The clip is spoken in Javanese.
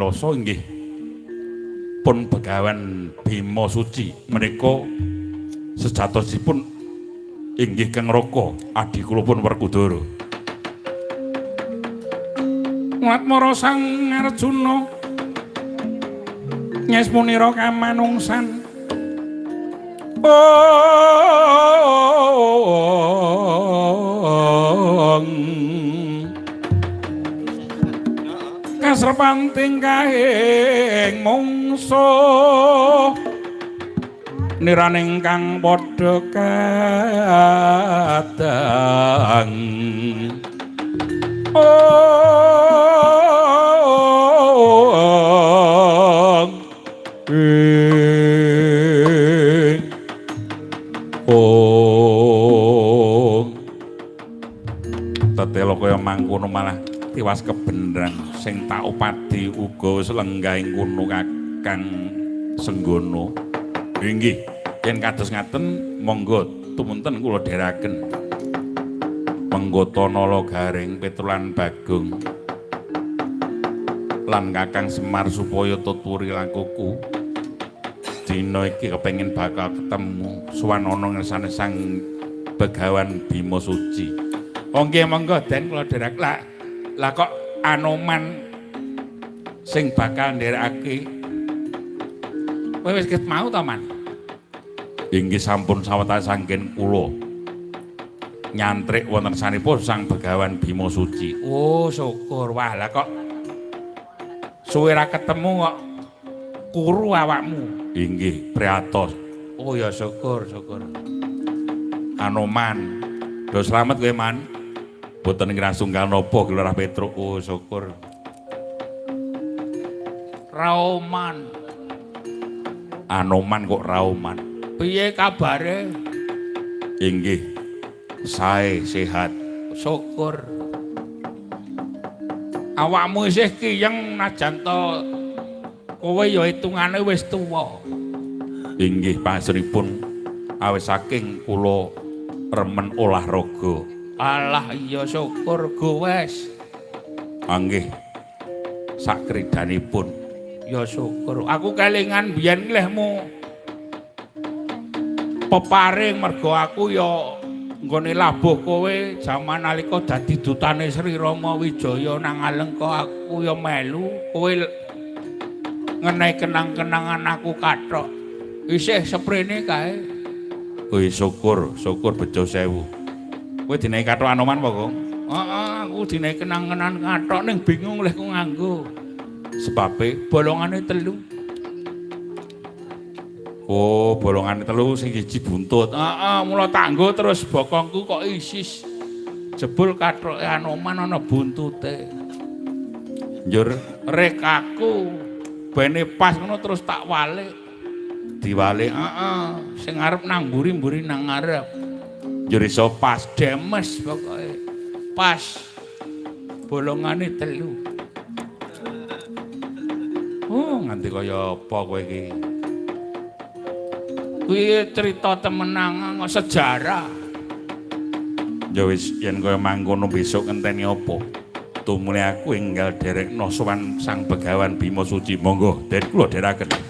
Rasa inggih pun Begawan Bima Suci menika sejatosipun inggih Kang Raka adi kula pun Werkudara. Watmara Sang Arjuna ngesmunira kamanungsan. Ong kasrepan tingkahing mungsuh niraning kang padha kadang. Ong ing ong tetelo kaya mangkono malah tiwas kebeneran sing tak upadi uga wis lenggah ing kono Kakang Senggono. Inggih, yen kados ngaten monggo tumunten kula dheraken. Menggo Nala Gareng Petru lan Bagong lan Kakang Semar supaya tuturi lakuku. Dina iki kepengin bakal ketemu sowan ana ngersane Sang Begawan Bima Suci. Oh nggih monggo Den kula dherek. Lah lah kok Anoman sing bakal nderekake. Kowe wis ket mau ta, Man? Inggih sampun sawetawis anggen kula nyantrik wonten sanipun Sang Begawan Bima Suci. Oh, syukur. Wah, lah kok suwe ra ketemu kok kuru awakmu. Inggih, priatos. Oh ya syukur, syukur. Anoman, do slamet kowe, Man. Boten ngrasunggal napa Lurah Petruk. Oh, syukur. Rauman. Anoman kok Rauman. Piye kabare? Inggih. Sae sehat. Syukur. Awakmu isih kiyeng najan to kowe ya hitungane wis tuwa. Inggih panjenenganipun awis saking kula remen olahraga. Alah iya syukur gowes. Anggih. Sakridanipun. Ya syukur. Aku kelingan biyen lehmu peparing mergo aku ya nggone labuh kowe jaman nalika dadi dutane Sri Rama Wijaya nang Alengka aku ya melu kowe ngenehi kenang-kenangan aku kathok. Isih seprene kae. Wih syukur, syukur bejo sewu. Kowe dinehi kathok Anoman apa, Kong? Heeh, aku dinehi kenang-kenangan kathok ning bingung lehku nganggo. Sebabe bolongane 3. Oh, bolongane 3 sing siji buntut. Heeh, mula tanggo terus bokongku kok isis. Jebul kathoke Anoman ana buntute. Njur rekaku bene pas ngono terus tak walik. Diwalik? Heeh, sing arep nang mburi-mburi nang ngarep. Njur iso pas demes pokoke. Pas bolongane 3. Oh, nganti kaya apa kowe iki? Kuwi cerita temenan sejarah. Ya wis yen kaya mangkono besok ngenteni apa? Tumule aku enggal derekno sowan Sang Begawan Bima Suci. Monggo, den kula dherekaken.